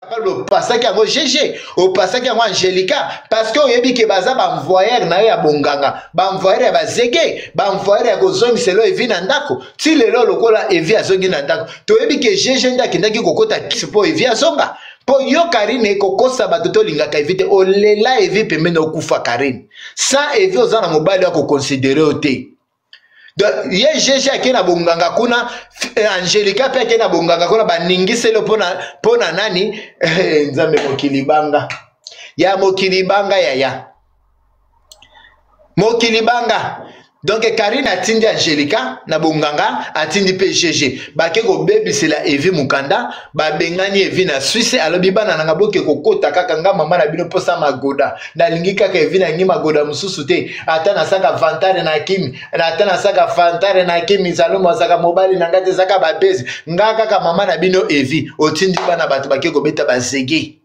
Capable opasaki yango GG, opasaki yango Angelica, parce que oyebi ke baza ba envoyeur na yo ya bonganga, ba envoyeur ya bazege, ba envoyeur ya kozongisela Evi na ndako. Ti lelo lokola Evi azongi na ndako, toyebi ke GG nde akendaki kokota kisi mpo Evi azonga. Mpo yo Karine kokosa bato, tolingaka Evi te. Olela Evi pembeni, okufa Karine. Sans Evi oza na mobali oyo akoconsidérer yo te. Donc ye GG ake na bonganga kuna, Angelika mpe ake na bonganga kuna, baningiseli mpona nani? Nzambe, mokili banga ya mokili banga yaya, mokili banga. Donc Karine atindi Angelika na bonganga, atindi mpe GG, bake kobebisela Evi mokanda, babengani Evi na Swisse. Alobi: "Bana nanga, boke kokota kaka nga mama na bino, mposa magoda nalingi kaka Evi, nalingi magoda mosusu te. Ata nasaka vantare na kimi, ata nasaka vantare na kimi, Salomo azaka mobali na ngai te, ezaka babezi nga kaka mama na bino Evi." Otindi bana bato bake kobeta bazege,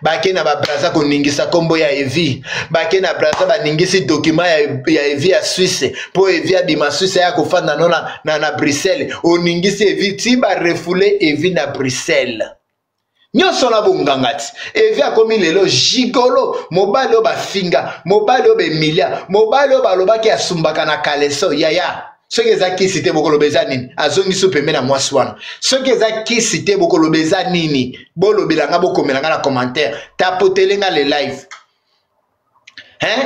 bake na babraza koningisa nkombo ya Evi, bake na Braza baningisi document ya Evi ya Swisse mpo Evi abima Swisse aya kofanda no na Bruxelles. Oningisi Evi ti barefouler Evi na Bruxelles, nyonso na bonganga ti Evi akomi lelo gigolo. Mobali oyo bafinga, mobali oyo baemilia, mobali oyo balobaki asumbaka na kaleso. Yaya, soki eza kisi te, bokoloba eza nini? Azongisi pembe na mwasi wana. Soki eza kisi te, bokoloba eza nini? Bolobela nga, bokomela nga na commentaire, tapotele nga le live, hein?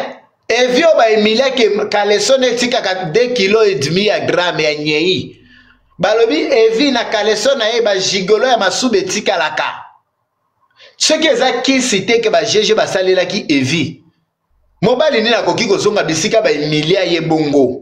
Evi oyo baemiliaki kaleso etikaka 2 kilo et demi ya gramme ya nyei. Balobi Evi na kaleso na ye bagigolo ya masuba etikalaka. Soki eza kisi te ke baGG basalelaki Evi, mobali nini akoki kozonga bisika baemilia ye bongo?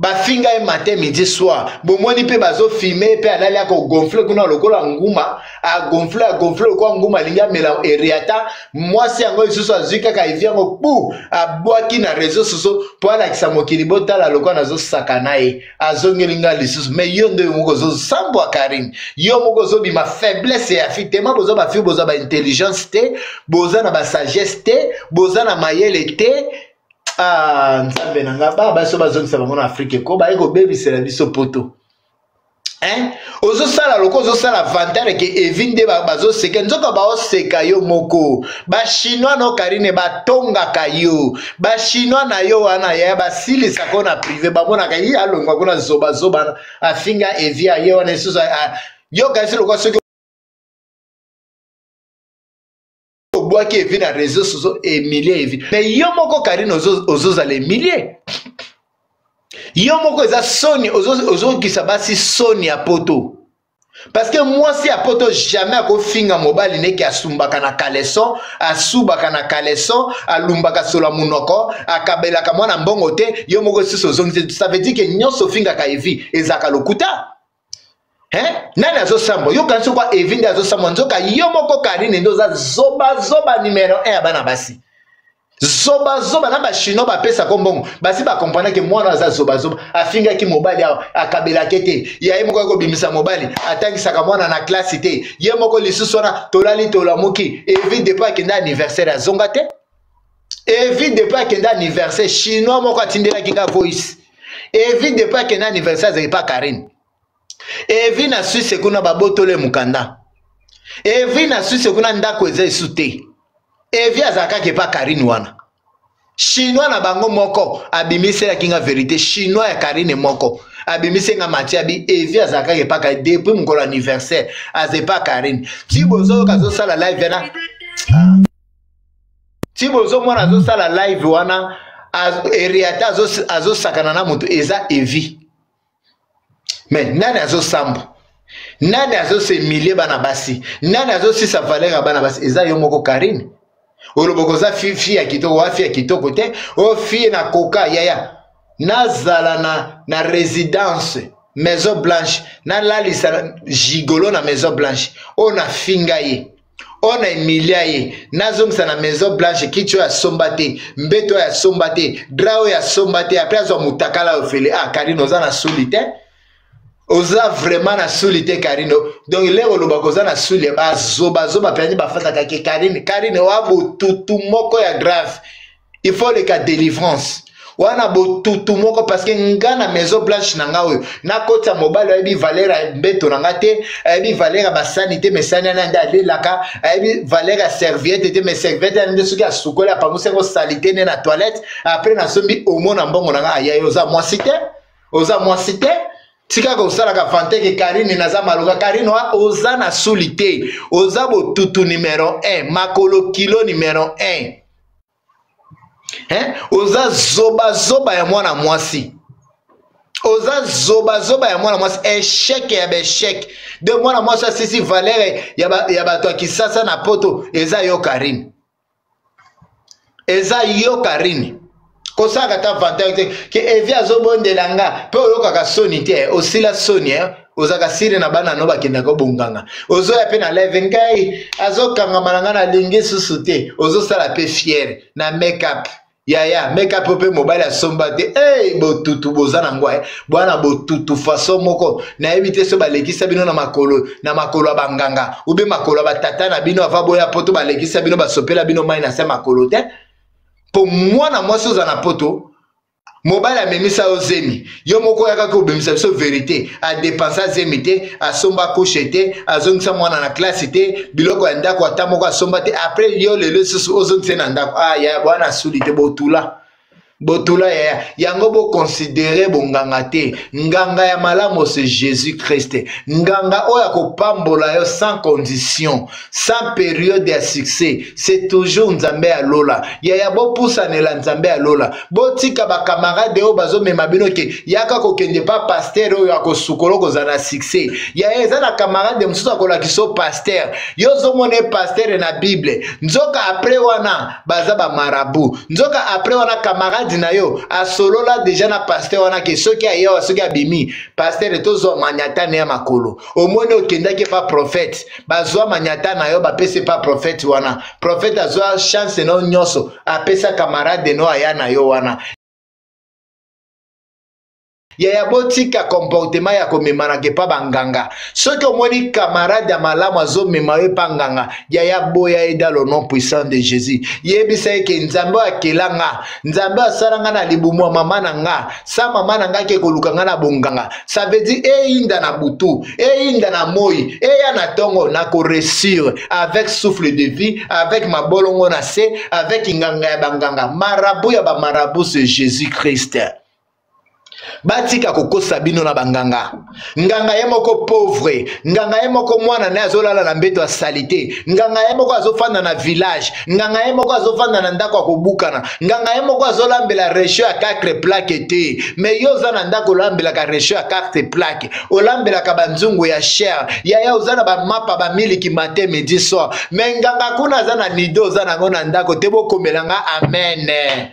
Bafinga ye matin, midi, soir. Bomoni mpe bazofilmer mpe alali, akogonfler kuna lokola nguma, agonfler, agonfler lokola nguma, alingi amela eriata. Mwasi yango lisusu azwi kaka Evi yango kpu, abwaki na réseau sociaux mpo alakisa mokili: "Botala lokola nazosaka na ye, azongeli nga lisusu." Mais yo nde moko ozosambwa Karine, yo moko ozobima faiblesse ya fille tema. Boza bafille, boza baintelligence te, boza na basagesse te, boza na mayele te. Ah, Nzambe na nga, baa basi oyo bazongisa bango na Afrike ko baye kobebisela biso poto, hein? Ozosala loko ozosala vantare ke Evi nde bazoseka, nzoka baoseka yo moko. Bachinois no Karine batongaka yo, bachinois na yo wana ya basilisaka na privé, bamonaka ye alongwa kuna zobazoba, afinga Evi, aye wana lisusu. Yo kasi lokwa soki obwaki Evi na réseau sociaux, humilie Evi, mais yo moko Karine ozozala humilie yo moko. Eza soni, ozokisa basi soni ya poto, parce que mwasi ya poto jamais akofinga mobali neke asumbaka na caleçon, asubaka na caleçon, alumbaka solo ya monoko, akabelaka mwana mbongo te. Yo moko lisusu ozongisi. Ça veut dire ke nyonso ofingaka Evi ezalaka lokuta, hein? Nani azosambwa? Yoka soki Evi nde azosambwa, nzoka yo moko Karine nde oza zobazoba numero 1 ya bana basi, zobazoba na bachinois bapesaka mbongo. Basi bakomprendre ke mwana aza zobazoba, afingaki mobali awa, akabelaki te, ya ye moko akobimisa mobali, atangisaka mwana na klase te, ye moko lisusu wana. Tolali tolamuki, Evi depuis akende anniversaire azonga te. Evi depuis akende anniversaire, chinois moko atindelaki nga voice, Evi depuis akende anniversaire azali pa Karine. Evi na Swisse kuna babotolo mokanda. Evi na Swisse kuna ndako eza esu te. Evi azalaka kaka epa Karine wana. Chinois na bango moko abimiselaki nga vérité. Chinois ya Karine moko abimisi nga mati abi Evi azalaka kaka epa Karine depuis mokolo anniversaire, aza epa Karine. Ti bozoyoka azosala live wana, ti bozomona azosala live wana, eriata azosakana na moto eza Evi. Mais nani azosambwa? Nani azosehumilie bana basi? Nani azosisa valeur ya bana basi? Eza yo moko Karine. Olobaka oza fille ya kitoko, oa fille ya kitoko te. O fille na koka yaya, nazala na résidence Maison Blanche, nalalisa gigolo na Maison Blanche oyo nafinga ye, oyo na emilia ye, nazongisa na Maison Blanche kiti oyo asomba te, mbeto oyo asomba te, drap oyo asomba te, après azwa motakala oyo fele. Ah Karine, oza na suli te, oza vraiment na suli te Karine. Donc lero olobaka oza na suli, bazobazoba mpenza bafataka ke Karine, Karine oa botutu moko ya grave. Il faut leka délivrance. Wana botutu moko, parce que nga na Maison Blanche na nga oyo nakotisa mobali ayebi valeur ya mbeto na nga te, ayebi valeur ya basani te, mesani ana nde alelaka, ayebi valeur ya serviette te, mais serviette ana nde soki asukoli apangusi yango salite nde na toilette. Après nasombi omo na mbongo na nga. Ayaye, oza mwasi te, oza mwasi te. Tika kosalaka fanteke. Karine, naza maloka. Karine, oza na suli te, oza botutu numero 1, makolo kilo numero 1, hein? Oza zobazoba ya mwana mwasi, oza zobazoba ya mwana mwasi, echec ya baechec de mwana mwasi. Asisi valeur ya bato ya Kisasa na Poto. Eza yo Karine, eza yo Karine. Kosalaka ata vantere te ke Evi azobondela nga mpe oyokaka soni te. Osila soni, eh? Ozalaka sire na bana no bakendaka obonganga, ozoya mpe na live, ngai azokangama na ngai, nalingi susu te. Ozosala mpe fiere na make-up, yaya, make-up mpe mobali asomba te. Hey, botutu boza na ngwa, eh? Bwana botutu façon moko nayebi te. So balekisa bino na makolo, na makolo ya banganga ube makolo ya batata na bino ava boya Poto, balekisa bino, basopela bino mai na se makolo te. Mpo mwana mwasi oza na Poto, mobali amemisa yo zemi, yo moko oyakaki kobimisa biso verité. Adepensa zemi te, asomba couche te, azongisa mwana na klase te, biloko ya ndako ata moko asomba te. Après yo lelo lisusu ozongisa ye na ndako. Ah yaya, bwana asuli te, botula, botula yaya. Yango bokonsidere bonganga te. Nganga ya malamu se Jésus Christ, nganga oyo akopambola yo sans condition, sans période ya succès, c'est toujours Nzambe ya lola. Yaya, bopusanela Nzambe ya lola. Botika bakamarade oyo bazomema bino ke yaka kokende pa pasteur oyo akosukola kozala na succès. Yaya, eza na kamarade mosusu akolakisa yo pasteur, yo ozomona ye pasteur na Bible, nzoka après wana baza bamarabu. Nzoka après wana kamarade na yo asolola deja na pasteur wana ke soki ayewa, soki abimi pasteur, tozwa manyatane ya makolo. Omoni, okendaki epa prophète, bazwa manyata na yo, bapesi epa prophète wana. Prophète azwa chance no nyonso, apesa camarade no aya na yo wana. Yaya, botika comportement ya komemanaka epa banganga. Soki omoni camarade ya malamu azomema yo epa nganga, yaya, boya ye dans le nom puissant de Jésus. Yebisa ye ke Nzambe oyo akela nga, Nzambe oyo asala nga na libumu ya mama na nga, sa mama na nga ake koluka nga na bonganga, ça veut dire eyinda na butu, eyinda na moi, eya na ntongo, nakoresure avec souffle de vie, avec mabolongo na se, avec nganga ya banganga, marabu ya bamarabu, c'est Jésus Christ. Batika kokosa bino na banganga. Nganga ye moko pauvre, nganga ye moko mwana na ye azolala na mbeto ya salite, nganga ye moko azofanda na village, nganga ye moko azofanda na ndako ya kobukana, nganga ye moko azolambela rechaud ya 4 plaque te. Me yo oza na ndako, olambelaka rechaud ya 4 plaque, olambelaka banzungu ya cher. Yaya, oza na bamapa, bamiliki matin, midi, soir, me nganga kuna aza na nido, oza nango na ndako te. Bokomela nga amen.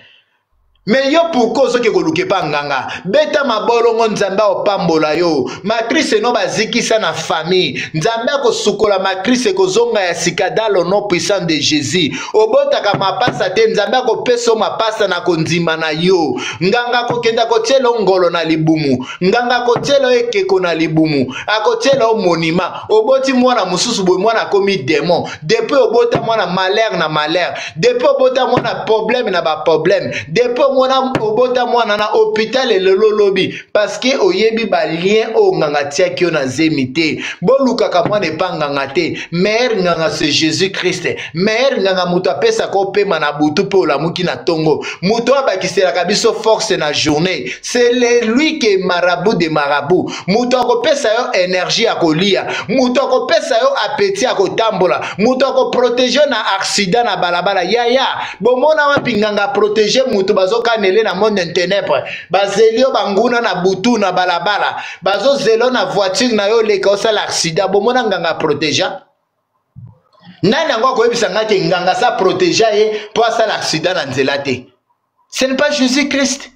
Me yo pourkui ozoki koluka epa nganga? Beta mabolongo, Nzambe aopambola yo. Matrice no bazikisa na famille, Nzambe akosukola matrice, ekozonga ya sika dans le nom puissant de Jésus. Obotaka mapasa te, Nzambe akopesa yo mapasa na kondima na yo. Nganga akokenda kotiela yo ngolo na libumu, nganga akotiela yo ekeko na libumu, akotiela yo monima. Oboti mwana mosusu boye, mwana akomi demon. Depuis obota mwana, malheur na malheur. Depuis obota mwana, problème na baproblème. Depuis omona obota mwana, na hôpital elelo lobi, parce que oyebi balien oyo nganga atiaki yo na zemi te. Bolukaka mwana epa nganga te. Meilleur nganga c'est Jésus Christ. Meilleur nganga, moto apesaka opema na butu mpe olamuki na ntongo, moto oyo abakiselaka biso force na journée, c'est lui qui est marabout de marabout. Moto akopesa yo énergie ya kolia, moto akopesa yo appétit ya kotambola, moto akoprotege yo na accident na balabala. Yaya, bomona wapi nganga protege moto? Bazokanele na monde ténèbre, bazeli yo banguna na butu na balabala, bazozela yo na voiture na yo oleka osala accident. Bomona nganga protege? Nani yango akoyebisa ngai ke nganga sa protege ye mpo asala accident na nzela te? Ce n'est pas Jésus Christ,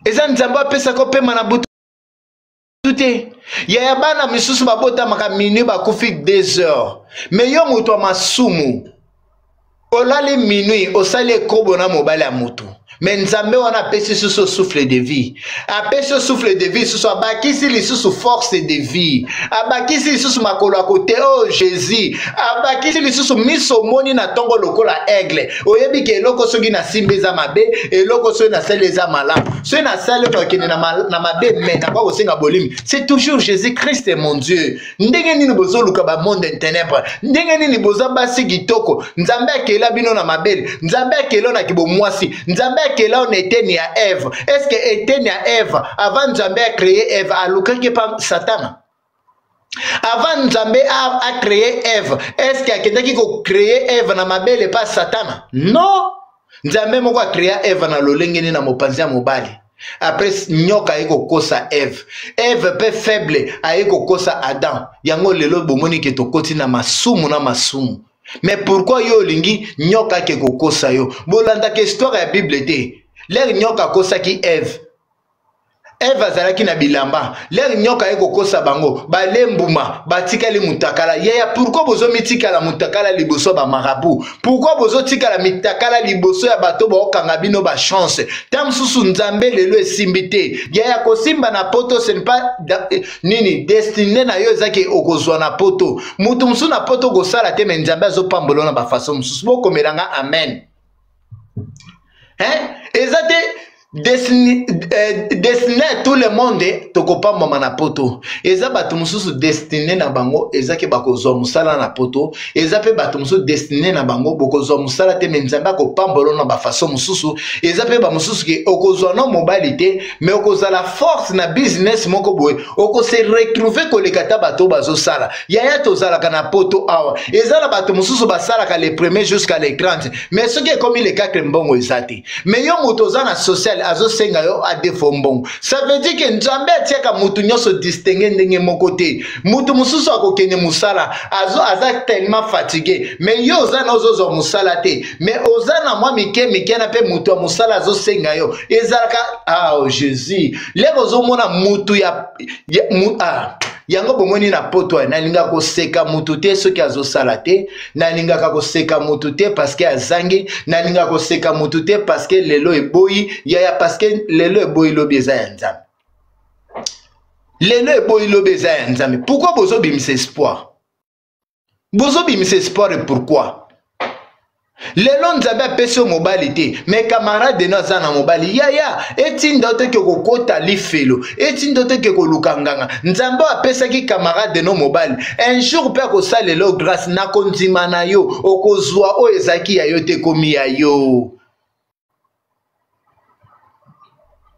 eza Nzambe apesaka opema na butu te. Yaya, bana misusu babotamaka minuit, bakufi 2 heures. Me yo moto ya masumu, olali minuit, osali ekobo na mobali ya motu. Me Nzambe wana apesi susu souffle de vie, apesi yo souffle de vie susu, abakisi lisusu force de vie, abakisi lisusu makolo ya kote. Oh Jésus, abakisi lisusu miso omoni na ntongo lokola aigle. Oyebi ke eloko soki nasimbi eza mabe, eloko soki nasali eza malamu, soki nasali oyo nakende na mabe, me nakoka kosenga bolimi. C'est toujours Jésus Christ mon Dieu. Ndenge nini bozoluka ba monde en ténèbres? Ndenge nini boza basi kitoko? Nzambe akela bino na mabele, Nzambe akela na kibomwasi, Nzambe akela na eteni ya Eve. Est-ce que eteni ya Eve, avant Nzambe a créé Eve, alukaki pa Satana? Avant Nzambe a créé Eve, est-ce que akendaki ko créer Eve na mabele pa Satana? Non. Nzambe moko a créa Eve na lolenge nini? Na mopanzi ya mobali. Après nyoka aye kokosa Eve, Eve mpe faible aye kokosa Adam. Yango lelo bomoni ke tokoti na masumu na masumu. Mais pourquoi yo olingi nyoka ake kokosa yo? Bolandaka histoire ya Bible te. Lere nyoka akosaki Eve, Eve azalaki na bilamba. Lere nyoka aye kokosa bango, bale mbuma, batikali mutakala. Yaya, pourquoi bozomitikala mutakala liboso ya bamarabu? Pourquoi bozotikala mitakala liboso ya bato baokanga bino bachance? Ta mosusu Nzambe lelo esimbi te. Yaya, kosimba na poto ce n'est pas nini destine na yo ezaki okozwa na poto. Moto mosusu na poto okosala te, me Nzambe azopambola na bafaso mosusu. Bokomela nga amen. Hein? Eza te destiné à tout le monde tokopambwama na poto. Eza bato mosusu destiné na bango eza ke bakozwa mosala na poto. Eza mpe bato mosusu destiné na bango bokozwa mosala te, me Nzambe akopambola na bafaso mosusu. Eza mpe bamosusu ke okozwa no mobali te, me okozala force na business moko boye, okose retrouver koleka ata bato oyo bazosala. Yaya, tozalaka na poto awa, eza na bato mosusu basalaka le premier jusqu'à le 30, mais soki ekomi le 4 mbongo eza te. Me yo moto oza na social azosenga yo adefo mbongo. Ça veut dire ke Nzambe atiaka motu nyonso distingue ndenge moko te. Motu mosusu akokende mosala aza tellement fatigué, mais yo oza na ozozwa mosala te, mais oza na mwa mike mike na mpe motu ya mosala azosenga yo. Ezalaka ah, oh, Jésus, lere ozomona motu ya yango bomoni na poto. Nalingaka koseka motu te soki azosala te, nalingaka koseka motu te parceke azangi, nalingaka koseka motu te parceke lelo eboyi. Yaya, parceke lelo eboyi, lobi eza ya Nzambe. Lelo eboyi, lobi eza ya Nzambe. Pourquoi bozobimisa espoir? Bozobimisa espoir et pourquoi? Lelo Nzambe apesi yo mobali te, me camarade no aza na mobali. Yaya, etinda yo teke kokota lifelo, etinda yo teke koluka nganga. Nzambe oyo apesaki camarade no mobali, un jour mpe akosalela yo grâce na kondima na yo, okozwa oyo ezalaki ya yo te ekomi ya yo.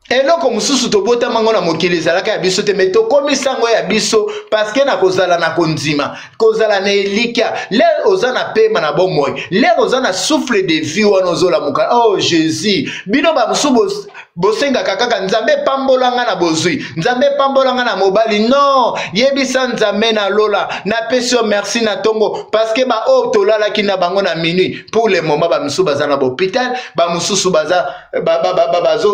Eloko mosusu tobotama ngo na mokili ezalaka ya biso te, me tokomisa yango ya biso parceke na kozala na kondima, kozala na elikya. Lere oza na pema na bomoi, lere oza na souffle de vie wana ozolamuka. Oh Jésus, bino bamosusu bosengaka kaka Nzambe pambola nga na bozwi, Nzambe pambola nga na mobali. Non, yebisa Nzambe na lola, napesi yo merci na ntongo, parceke baoyo tolalaki na bango na minuit, pour le moment bamosusu baza na bahôpital, bamosusu baza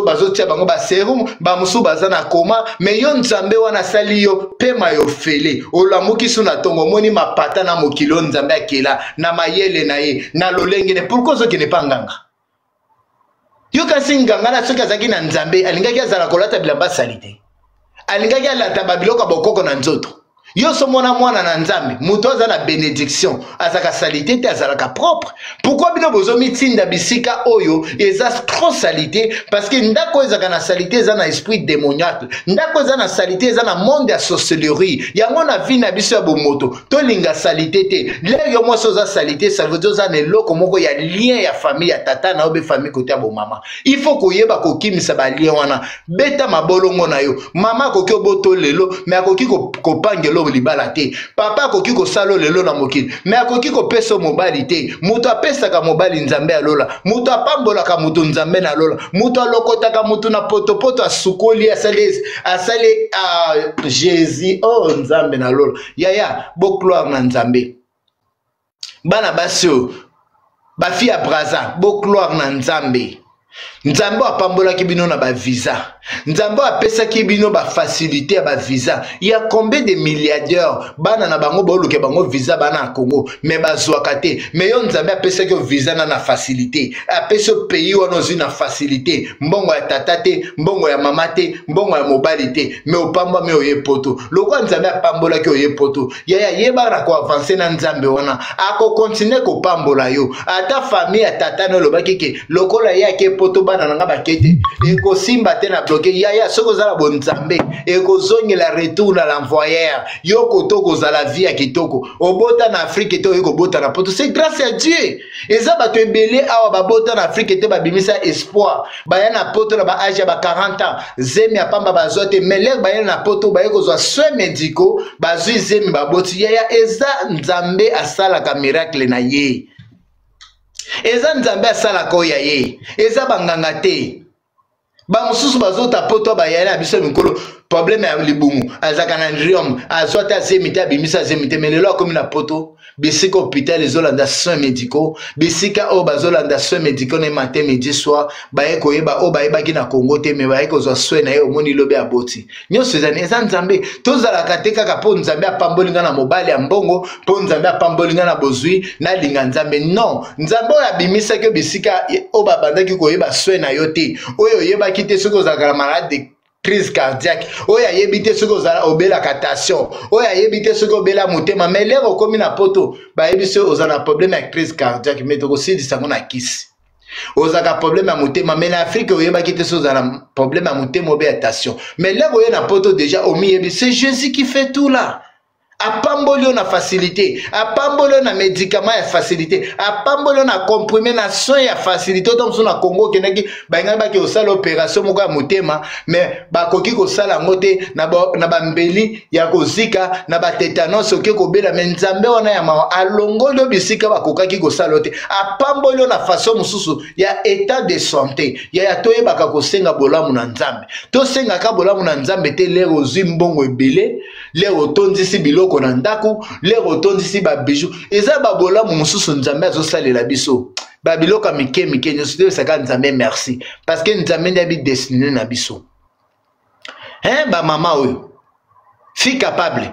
bazotia bango baserum, bamosusu baza na koma. Me yo Nzambe wana asali yo pema yo ofele, olamuki so na ntongo, omoni mapata na mokili oyo Nzambe akela na mayele na ye na lolenge ne. Pourkui ozokende mpa nganga? Yo kasi nganga na soki azalaki na Nzambe, alingaki azala kolata bilamba asali te, alingaki alata babiloko ya bokoko na nzoto. Yo somona mwana na Nzambe, moto aza na benediction azalaka salite te, azalaka propre. Pourkui bino bozomitinda bisika oyo eza trop salite? Parce que ndako oyo ezalaka na salite eza na esprit démoniaque, ndako eza na salite eza na monde ya sorcellerie. Yango na vie na biso ya bomoto tolinga salite te. Lelo yo mwasi oza salite, ça veut dire oza na eloko moko ya lien ya famille ya tata na yo be famille kote ya bomama. Il faut koyeba kokimisa balien wana. Beta mabolongo na yo. Mama akoki oboto lelo, me akoki kopangela oyo libala te. Papa akoki kosala oyo lelo na mokili, me akoki kopesa oyo mobali te. Moto apesaka mobali Nzambe ya lola, moto apambolaka moto Nzambe na lola, moto alokotaka moto na potopoto, asukoli, asali, asali. Ah, Jésus, oh Nzambe na lola. Yaya, bocloire na Nzambe. Bana basi oyo bafi ya Braza, bocloire na Nzambe. Nzambe apambolaki bino na bavisa, Nzambe apesaki bino bafacilité ya bavisa. Ya combien de milliardaires bana na bango baoluke bango visa, bana ya Congo, me bazwaka te? Me yo, Nzambe apesaki yo visa na facilité, apesi yo pays wana, ozwi na facilité, mbongo ya tata te, mbongo ya mama te, mbongo ya mobali te, me opambwami, oye Poto. Lokola Nzambe apambolaki, oye Poto, yaya, yeba na koavancer na Nzambe wana, akocontinuer kopambola yo. Ata famille ya tata no elobaki ke lokola ye ake Poto, bana na nga bake te, ekosimba te, na bloquer. Yaya, soki oza na bonzambe, ekozongela retour na l'envoyeur. Yo koto kozala vie ya kitoko. Obota na Afrique te, oye kobota na Poto, c'est grâce à Dieu. Eza bato ebele awa babota na Afrique te, babimisa espoir, baya na Poto na baâge ya ba 40 ans, zemi ya pamba bazwa te. Mais l'heure baya na Poto, baye kozwa soin médicaux, bazwi zemi, baboti. Yaya, eza Nzambe asalaka miracle na ye, eza Nzambe asalaka oyo ya ye, eza banganga te. Bamosusu bazota Poto, bayali na biso mikolo, problème ya libumu, azalaka na rhume, azwa te azemi te, abimisa azemi te. Me lelo akomi na Poto, bisika hôpital ezolanda soins médicaux, bisika oyo bazolanda soins médicaux na matin, midi, soir, baye koyeba oyo bayebaki na Congo te, me baye kozwa soin na ye. Omoni, lobi aboti. Nyonso ezali eza Nzambe. Tozalaka te kaka mpo Nzambe apamboli nga na mobali ya mbongo, mpo Nzambe apamboli nga na bozwi, nalinga Nzambe. Non, Nzambe oyo abimisaki yo bisika oyo babandaki koyeba soin na yo te, oyo oyebaki te soki ozalaka na malade crise cardiaque, oyo ayebi te soki ozala obelaka tension, oyo ayebi te soki obela motema, mais l'heure okomi na Poto, bayebi soki oza na problème ya crise cardiaque, mais tokosilisa yango na kisi. Ozalaka problème ya motema, mais na Afrique oyebaki te soki ozala na problème ya motema obe ya tension. Mais l'heure oye na Poto, déjà omiyebi. C'est Jésus qui fait tout là. Apamboli yo na facilité, apamboli yo na médicament ya facilité, apamboli yo na comprimé, na soin ya facilité. Ota mosusu na Congo, okendaki, balingaki bake kosala opération moko ya motema, mais bakoki kosala yango te na bambeli ya kozika, na batétanos, oke kobela. Mais Nzambe wana ya mawa alongoli yo bisika bakokaki kosala yo te, apamboli yo na façon mosusu ya état de santé. Yaya, toyebaka kosenga bolamu na Nzambe. Tosengaka bolamu na Nzambe te l'heure ozwi mbongo ebele, l'heure otondisi biloko na ndako, l'heure otondisi babijoux. Eza babolamu mosusu Nzambe azosalela biso, babiloko ya mike mike nyonso. Toyebisaka Nzambe merci, parce que Nzambe nde abi destinée na biso, hein. Bamama oyo fille capable,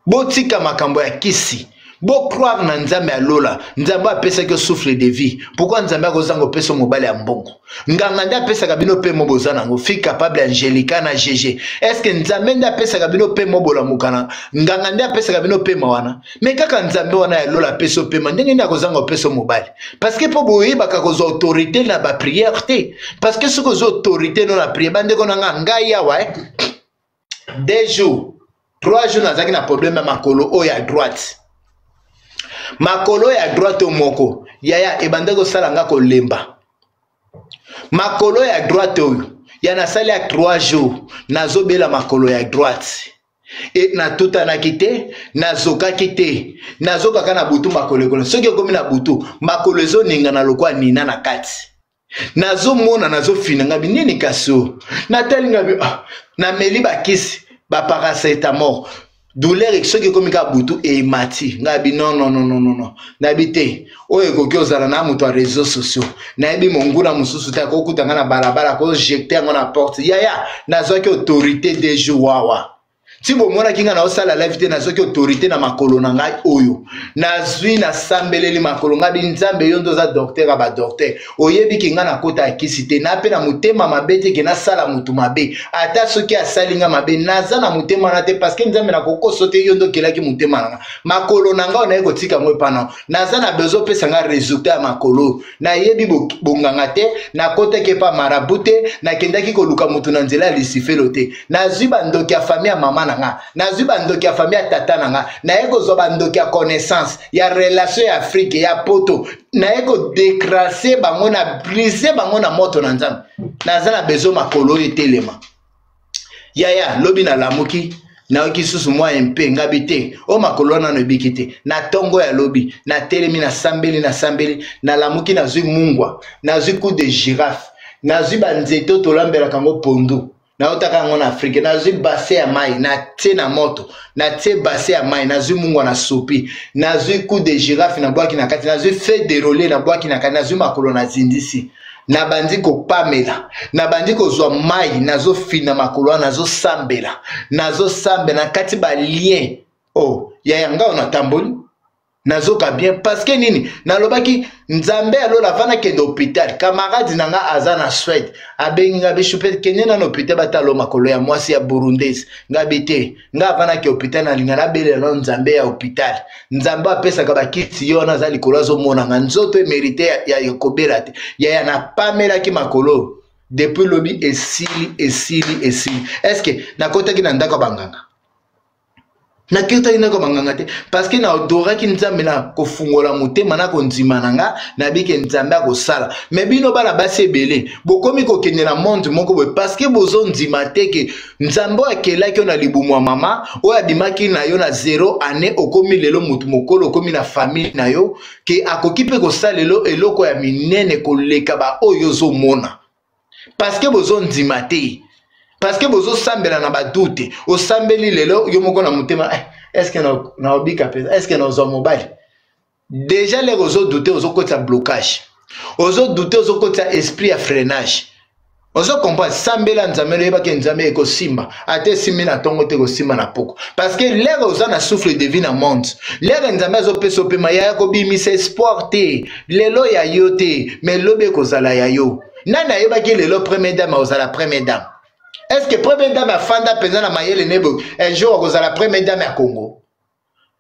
botika makambo ya kisi, bocroire na Nzambe ya lola. Nzambe apesaki yo souffle de vie, pourquoi Nzambe akozanga opesa mobali ya mbongo? Nganga nde apesaka bino mpe mo boza nango? Fille capable, Angélika na GG, est-ce Nzambe nde apesaka bino mpe mo bolamukana? Nganga nde apesaka bino pema wana? Me kaka Nzambe wana ya lola apesi yo pema, ndenge nde akozanga opesa mobali? Parce que mpo boyebaka kozwa autorité na baprière te. Parce que soki ozwa autorité no na prière, bandeko na nga, ngai awa, 2 jours, 3 jours, nazalaki na problème ya makolo oyo ya droite. Makolo ya droite moko, yaya, ebandaki kosala nga kolemba. Makolo ya droite oyo ya nasali ya 3 jours, nazobela makolo ya droite. Natutanaki te, nazokaki te, nazokaka na butu makolo ekolo. Soki ekomi na butu, makolo ezoningana lokwa nina na kati. Nazomona, nazofina ngabi nini, kasi oyo natali ngabi, ah, nameli bakisi, baparacétamol, douleur soki ekomi kaka butu emati. Ngabi non, non, non, non, non, nayebi te oyo ekoki ozala na moto ya réseaux sociaux. Nayebi monguna mosusu te, akokuta nga na balabala, akojeter yango na porte. Yaya, nazwaki autorité 2 jours wawa ti bomonaki ngai naosala live te. Nazwaki autorité na makolo na ngai oyo nazwi, nasambeleli makolo ngai bi: Nzambe, yo nde oza docteur ya badocteur, oyebiki ngai nakota ya kisi te, na mpe na motema mabe te ke nasala motu mabe. Ata soki asali ngai mabe, naza na motema na te, parce que Nzambe, nakokoso te, yo nde okelaki motema na ngai. Makolo na ngai oyo naye kotika yango epa na, naza na besoin opesa ngai résultat ya makolo. Nayebi bonganga te, nakotaki epa marabout te, nakendaki koluka motu na nzela ya lisifelo te. Nazwi bandoki ya famille ya mama na nga, nazwi bandoki ya famille ya tata na nga, naye kozwa bandoki ya connaissance ya relation ya Afrique, ya Poto, naye kodécraser bango, na briser bango na moto na Nzambe. Naza na besoin makolo oyo etelema. Yaya, lobi nalamuki, nayoki susu mwa mpe ngabi te, oyo makolo wana nano ebiki te. Na ntongo ya lobi, natelemi, nasambeli, nasambeli, nalamuki, nazwi mungwa, nazwi clou de girofle, nazwi banzete oyo tolambelaka yango pondu, naotaka yango na Afrique, nazwi bassin ya mai, natie na moto, natie bassin ya mai, nazwi mungwa na sopi, nazwi clou de girofle, nabwaki na kati, nazwi feuille de laurier, nabwaki na kati, nazwi makolo, nazindisi. Nabandi kopamela, nabandi kozwa mai, nazofina makolo wana, nazosambela, nazosambela nakati ba lien. Oh, yaya nga oyo natamboli nazoka bien parce que nini nalobaki nzambe ya lola avanda kende hôpital. Camarade na nga aza na Suède, abengi nga biso mpe kende nano hôpital batalo makolo ya mwasi ya burundaise. Nga bi te, nga avandaki hôpital, nalinga nabelela nano nzambe ya hôpital. Nzambe apesaka bakisi, ye wana aza likolo azomona nga nzoto emerite ya, ya kobela te. Yaya, napamelaki makolo depuis lobi esili, esili, esili. Est-ce nakotaki na ndako ya banganga? Nakotaki ndako ya banganga te, parce que naadoraki Nzambe na kofungola motema na kondima na nga, nabike Nzambe akosala. Me bino bana basi ebele bokomi kokende na monde moko boye parce que bozondima te ke Nzambe oyo akelaki yo na libumu ya mama, oyo abimaki na yo na zero année, okomi lelo motu mokolo, okomi na famille na yo, ke akoki mpe kosalela eloko ya minene koleka baoyo ozomona, parce que bozondima te, parce que bozosambela na badoute. Osambeli lelo, yo moko na motema eh, est-ce naobika mpenza? Est-ce nazwa mobali? Déjà lere ozodouter, ozokotisa blocage, ozodouter, ozokotisa esprit ya freinage. Ozocomprendre? Sambela Nzambe, oyebaki Nzambe ekosimba. Ata esimbi na ntongo te, ekosimba na poko, parce que lere oza na souffle de vie na monde, lere Nzambe azopesa opema yaya, kobimisa espoir te lelo ya yo te, mais lobi ekozala ya yo. Nani ayebaki lelo première dame akozala première dame? Est ce que première dame afanda mpenza na mayele ne boye un jour akozala première dame ya Congo,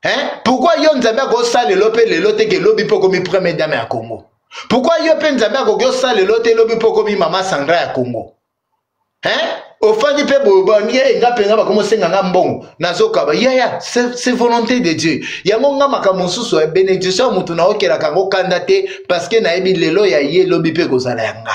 hein? Pourquoi yo Nzambe akosala lelo mpe lelo te ke lobi mpe okomi première dame ya Congo? Pourquoi yo mpe Nzambe akoki osala lelo te, lobi mpe okomi mama Sandra ya Congo, hein? Ofandi mpe boye, nga mpenza bakomi osenga nga mbongo, nazokaba. Yaya, c'est volonté de Dieu. Yango nga makambo mosusu ya bénédiction ya motu naokelaka yango kanda te, parce que nayebi lelo ya ye, lobi mpe kozala ya nga.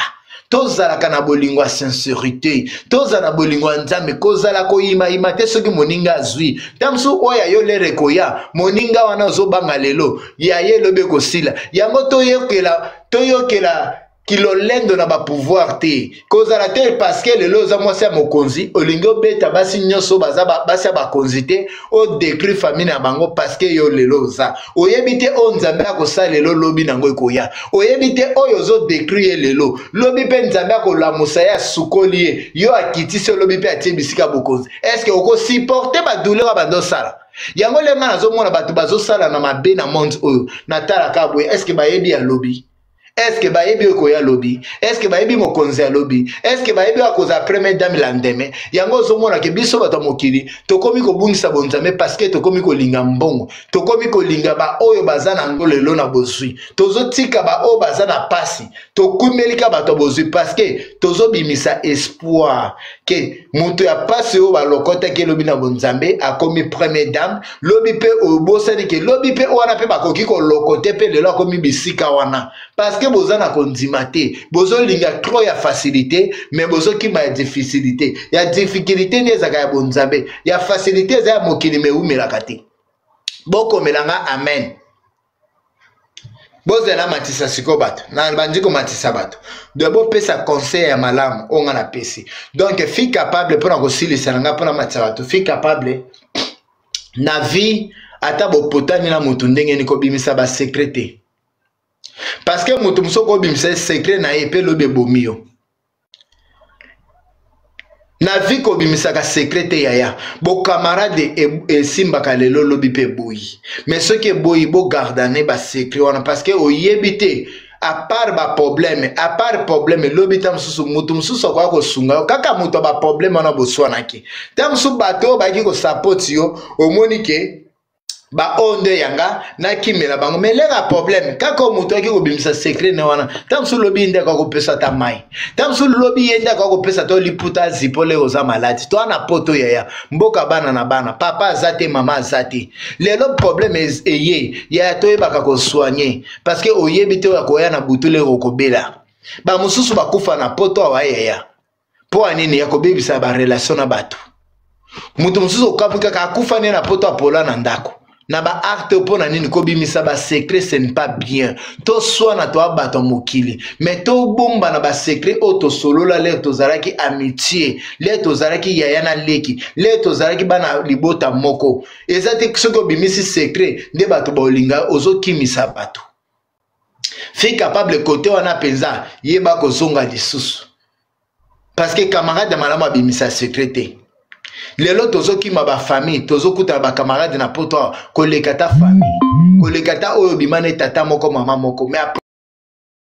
Tozalaka na bolingo ya sincérité, tozala na bolingo ya Nzambe, kozala koyimayima te. Soki moninga azwi ta mosusu oyo ya yo, lere ekoya moninga wana ozobanga lelo ya ye, elobi ekosila. Yango toyokela, toyokela kilolendo na bapouvoir te. Kozala te parce que lelo oza mwasi ya mokonzi, olingi obeta basi nyonso baza basi ya bakonzi te, odécrire famille na bango, parce que yo lelo oza, oyebi te oyo Nzambe akosala lelo, lobi nango ekoya. Oyebi te oyo ozodécrire ye lelo, lobi mpe Nzambe akolamusa ye, asukoli ye, yo akitisi, olobi mpe atie bisika bokonzi. Est-ce okosupporter badouleur bando osala yango? Ndenge nazomona bato bazosala na mabe na monde oyo, natalaka boye, est-ce bayebi ya lobi? Est-ce bayebi oyo koya lobi? Est-ce bayebi mokonzi ya lobi? Est-ce bayebi oyo akozala première dame lendemain? Yango ozomona ke biso bato ya mokili tokomi kobungisa bonzambe, parce que tokomi kolinga mbongo, tokomi kolinga baoyo baza na yango lelo na bozwi, tozotika baoyo baza na pasi, tokumelika bato ya bozwi, parce que tozobimisa espoir ke moto ya pasi oyo balokotaki elobi na bonzambe akomi première dame lobi. Mpe obosani ke lobi mpe wana mpe bakoki kolokote mpe lelo akomi bisika wana, parce que boza na kondima te. Bozolinga trop ya facilité, mais bozokima ya difficulté. Ya difficulté nde ezalaka ya bonzambe, ya facilité eza ya mokili, me ewumelaka te. Bokomelanga amen. Bozela matisa sikoyo bato, na bandi komatisa bato. Donc bopesa conseil ya malamu oyo nga napesi. Donc fille capable, mpona kosilisa na nga, mpona matisa bato, fille capable na vie, ata bopotani na motu ndenge nini, kobimisa basecret te, parce que moto mosusu okobimisa secret na ye mpe lobi ebomi yo na vie. Kobimisaka secret te yaya. Bocamarade esimbaka lelo, lobi mpe eboyi. Mais soki eboyi, bogardane basecret wana, parce que oyebi te, à part baproblème, à part problème lobi, ta mosusu motu mosusu akoya kosunga yo kaka moto ya baproblème wana boswanaki. Ta mosusu bato oyo bayaki kosapoti yo, omoni ke baoyo nde yanga nakimela bango, mais leka problème kaka oyo moto ayaki kobimisa secret ne wana, ta mosusu lobi nde akoki kopesa ata mai, ta mosusu lobi ye nde akoki kopesa to liputa azipo leka oza maladi. To ana poto yaya, mboka bana na bana, papa aza te, mama aza te, lelo problème eye yaya, toyebaka kosoigner, parce que oyebi te oyo akoya na butu lero okobela. Bamosusu bakufa na poto awa yaya, mpo ya nini? Ya kobebisa barelation na bato. Moto mosusu okapi kaka akufa nde na poto, apola na ndako na baacte. Mpo na nini kobimisa basecret? Ce n'est pas bien. Toswana, toa bato ya mokili, mais tobomba na basecret oyo tosolola lere tozalaki amitié, lere tozalaki yaya na leki, lere tozalaki bana libota moko. Eza te soki obimisi secret nde bato baolinga, ozokimisa bato. Fille capable kote wana mpenza, yeba kozonga lisusu, parce que camarade ya malamu abimisa secret te. Lelo tozokima bafamille, tozokutana bacamarade na poto awa, koleka ta famille, koleka ta oyo obima ne tata moko, mama moko, mais après